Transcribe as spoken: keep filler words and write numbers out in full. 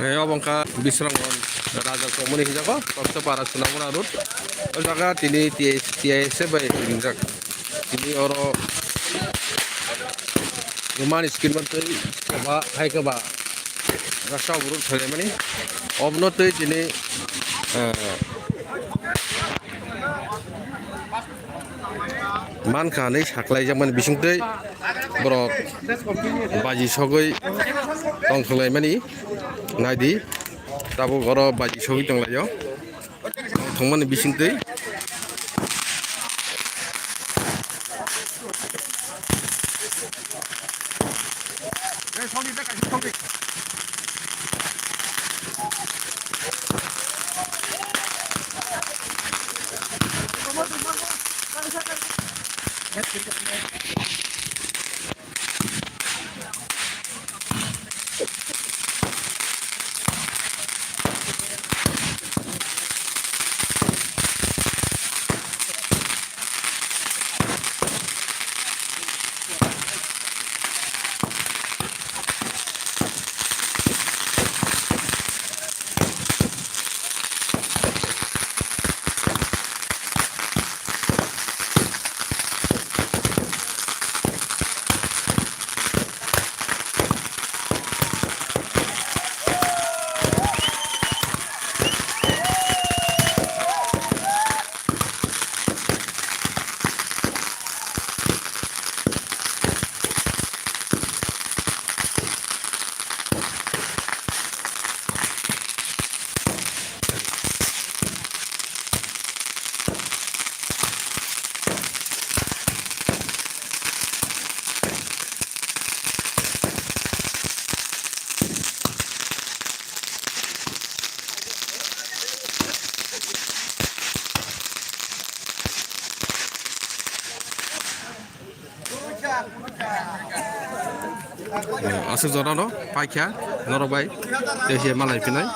Hei, obo wngkha Bisramganj Raja Chongmani hinjago, Toksa Para Sunamura Road. O jaga tini T I S, T I S F bai ringjak. Tini oro Roman skin mantwi koba, hai koba rasta obruk thailaimani. Obno twi tini, eh, mankha hinwi saklaijakmani bisingtwi borok baji sogwi tongthwnglaimani. Naidi, tabuk oro baji sogwi tonglaio. Tongthwngmani bisingtwi. Aswk jora no paikha norok bai tei se malai pinai.